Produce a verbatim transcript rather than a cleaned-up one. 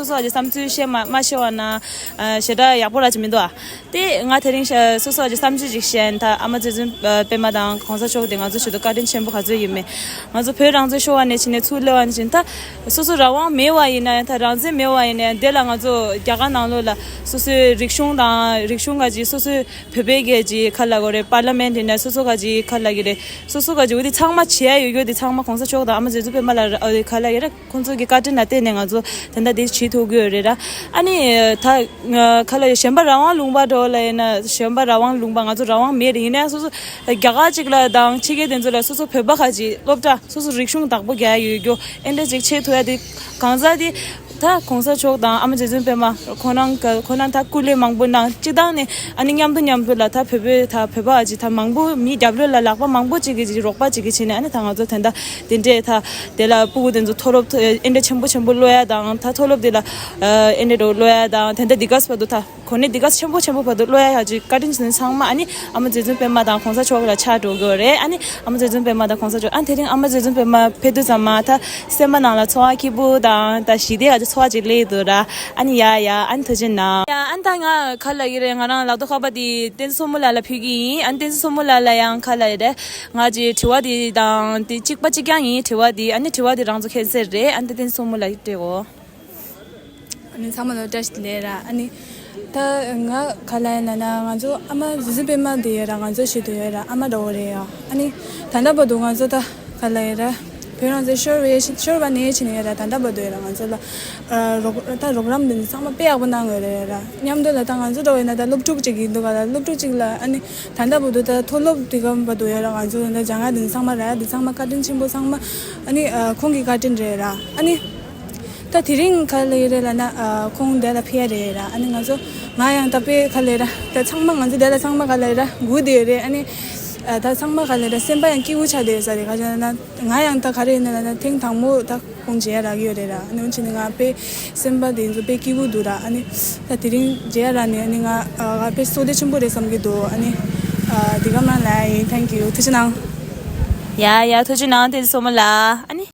སོ་སོ་བ་གི་བསམ་ཚུལ་བཤད་མ་མ་ཤེས་པ་ན་ཞེ་དྲག་ཡག་པོ་ར་ཅིག་མི་འདུག་ཨ། དེ་ང་དེ་རིང་ཤ་སོ་སོ་བ་གི་བསམ་ཚུལ་ཅིག་བཤད་ཡིན། ད་ཨ་མ་ཚེ་བཙུན་པད་མ་དང་གོང་ས་མཆོག་དེ་ང་ཚོ་ཆེད་དུ་བཀའ་དྲིན་ཆེན་པོ་ག་ཚོད་ཡིན་མེད། ང་ཚོ་བོད་རང་བཙན་ཤོར་བ་ནས་ཕྱིན་ནས་ཚུར་སླེབས་པ་ནས་ཕྱིན་ད་སོ་སོ་རང་དབང་མེད་པ་ཡིན་ན་ཡང་ད་རང་བཙན་མེད་པ་ཡིན་ན་ཡང་དེ་ལ་ང་ཚོ་རྒྱ་གར་ནང་ལོགས་ལ་སོ་སོའི་རིག་གཞུང་དང་རིག་གཞུང་ག་ཅིག་སོ་སོའི་བོད་པའི་གི་ཅིག་ག་ལབ་དགོས་རེད། པར་ལི་མེན་ཊི་ཡིན་ན་སོ་སོ་ག་ཅིག་ག་ལབ་ཀྱི་རེད། སོ་སོ་ག་ཅིག་འོ་དེ་ཚང་མ་བྱེད་ཡ་ཡོད་རྒྱུ་དེ་ཚང་མ་གོང་ས་མཆོག་དང་ཨ་མ་ཚེ་བཙུན་པད་མ་ལ་ར་འོ་དེ་ག་ལབ་ཀྱི་རེད། ཁོང་ཚོ་གི་བཀའ་དྲིན་ལ་བརྟེན་ནས་ང་ཚོ་དེ་འདྲ་དེ་བྱེད་ཐུབ་ཀྱི་ཡོད་རེད་ར། ཨ་ནི་ད་ག་ལབ་ཡ་གཞན་པ་རང་དབང་ལུང་པ་འགྲོ་ལ་ཡིན་ན་གཞན་པ་རང་དབང་ལུང་པ་ང་ཚོ་རང་དབང་མེད་རེད། ཡིན་ན་ཡང་སོ་སོ་རྒྱ་གར་ཅིག་ལ་དང་ཕྱི་རྒྱལ་དེ་ཚོ་ལ་སོ་སོ་བོད་པ་ག་ཅིག་སློབ་གྲྭ་སོ་སོ་རིག་གཞུང་བདག་པོ་རྒྱག་ཡ་ཡོད་རྒྱུ་ཨེ་འདྲ་ཅིག་བྱེད་ཐུབ་ཡ་དེ་གང་ཟག་དེ། ད་གོང་ས་མཆོག་དང་ཨ་མ་རྗེ་བཙུན་པད་མ་ཁོང་རང་ག་ཁོང་རང་ད་སྐུ་ལས་མང་པོ་གནང་། སྤྱི་བཏང་ནས་ཨ་ནི་མཉམ་དུ་མཉམ་དུ་ལ་ད་བོད་པའི་ད་བོད་པ་ཨ་ཅི་ད་མང་པོ་མི་རྒྱབ་ལོགས་ལ་ལག་པ་མང་པོ་ཅིག་གིས་ཅིག་རོགས་པ་ཅིག་གིས་བྱས་ནས་ཨ་ནི་ད་ང་ཚོ་དེ་འདྲ་དེ་འདྲས་ད་དེ་ལ་སྤུ་གུ་དེ་ཚོ་མཐོ་སློབ་ཨེ་འདྲ་ཆེན་པོ་ཆེན་པོ་སློབ་ཡ་དང་ད་མཐོ་སློབ་དེ་ལ་ཨེ་འདྲ་འགྲོ་སློབ་ཡ་དང་དེ་འདྲ་འདི་ག་སྤ་དུ་ད་གོ་གནས་འདི་ག་ཆེན་པོ་ཆེན་པོ་བར་དུ་སློབ་ཡ་ཡ་ཅིག་བཀའ་དྲིན་ཆེ་ཚང་མ་ཨ་ནི་ཨ་མ་རྗེ་བཙུན་པད་མ་དང་གོང་ས་མཆོག་ལ་ཆགས་འགྲོ་དགོས་རེད། ཨ་ནི་ཨ་མ་རྗེ་བཙུན་པད་མ་དང་གོང་ས་མཆོག་ཨ་ནི་དེ་རིང་ཨ་མ་རྗེ་བཙུན་པད་མ་ཕེབས་དུས་ཙམ་མ་ད་སེམས་པ་ནང་ལ་ཚོར་བ་སྐྱིད་པོ་དང་ད་ཞི་བདེ་ཡ་ཅིག་ཚོར་བ་ཅིག་སླེབས་འདུག་ར། ཨ་ནི་ཡ་ཡ་ཨ་ནི་ཐུགས་རྗེ་གནང་། ཡ་ཨ་ནི་ད་ང་ག་ལབ་ཀྱི་རེད། ང་རང་ལག་ཐོག་ཁ་པར་དེ་བསྟན་འཛིན་བསོད་ནམས་ལགས་ལ་ཕུལ་གྱི་ཡིན། ཨ་ནི་བསྟན་འཛིན་བསོད་ནམས་ལགས་ལ་ཡང་ག་ལབ་ཡ་རེད། ང་ཅིག་དྲི་བ་དེ་དང་དེ་གཅིག་པ་གཅིག་རྐྱང་ཡིན་དྲི་བ་དེ། ཨ་ནི་དྲི་བ་དེ་རང་ཚོ་མཁྱེན་གསལ་རེད། ཨ་ནི་བསྟན་འཛིན་བསོད་ནམས་ལགས་སྤྲད་གོ། ཨ་ནི་ཚང་མ་ལ་བཀྲ་ཤིས་བདེ་ལེགས་ར། ཨ་ནི་ད་ང་ག་ལབ་ཡ་ན་ན་ང་ཚོ་ཨ་མ་རྗེ་བཙུན་པད་མ་དེ་ཡོད་ར། ང་ཚོ་ཞིག་ཏུ་ཡོད་ར། ཨ་མ་འདྲ་བོ་རེད་ཡ། ཨ་ནི་ད་ལྟ་བར་དུ་ང་ཚོ་ད་ག་ལབ་ཡ་ར་བོད་རང་བཙན་ཤོར་བའི་ཤོར་བ་ནས་ཕྱིན་ཡོད་ར། ད་ལྟ་བར་དུ་ཡོད་ར། ང་ཚོ་ལ་རོགས་ད་རོགས་རམ་དེ་ཚང་མ་དཔེ་ཡག་པོ་གནང་ཡོད་རེད་ཡ་ར། མཉམ་དུ་ལ་ད་ང་ཚོ་འདྲ་བོ་ཡིན་ན་ད་སློབ་ཕྲུག་ཅིག་ཡིན་འདུག་ག་ལ། སློབ་ཕྲུག་ཅིག་ལ་ཨ་ནི་ད་ལྟ་བར་དུ་ད་མཐོ་སློབ་དེ་ག་བར་དུ་ཡོད་ར། ང་ཚོ་ད་སྦྱང་ཡ་དེ་ཚང་མ་ར་ཡ་དེ་ཚང་མ་བཀའ་དྲིན་ཆེན་པོ་ཚང་མ་ཨ་ནི་ཁོང་གི་བཀའ་དྲིན་རེད་ར། ཨ་ནི། ད་དེ་རིང་ག་ལེ་རེད་ལབ་ན་ཨ་ཁོང་འདི་ལ་ཕེབས་ཡ་རེད་ར། ཨ་ནི་ང་ཚོ་ང་ཡང་ད་དཔེ་ག་ལེ་ར་ད་ཚང་མ་ང་ཚོ་འདི་ལ་ཚང་མ་ག་ལེ་ར་སྒུག་བསྡད་ཡོད་རེད། ཨ་ནི་ཨ་ད་ཚང་མ་ག་ལེ་ར་སེམས་པ་ཡང་སྐྱིད་པོ་ཆགས་བསྡད་ཡོད་ས་རེད། ག་ཅི་ན་ང་ཡང་ད་ག་རེ་ཡིན་ན་ལབ་ན་ཐེངས་དང་པོ་ད་ཁོང་མཇལ་ཡ་རག་གི་ཡོད་རེད་ར། ཨ་ནི་འོན་ཆེ་ནི་ང་དཔེ་སེམས་པ་དེ་ཚོ་དཔེ་སྐྱིད་པོ་འདུག་ར། ཨ་ནི་ད་དེ་རིང་མཇལ་ཡ་རག་ནི་ཨ་ནི་ང་ཨ་ང་དཔེ་བསོད་བདེ་ཆེན་པོ་རེད་བསམ་གྱི་འདུག་ཨ་ནི་ཨ་འདི་ག་མ་ལ་ཡིན། Thank you. ཐུགས་རྗེ་གནང་། ཡ་ཡ་ཐུགས་རྗེ་གནང་བསྟན་འཛིན་བསོད་ནམས་ལགས།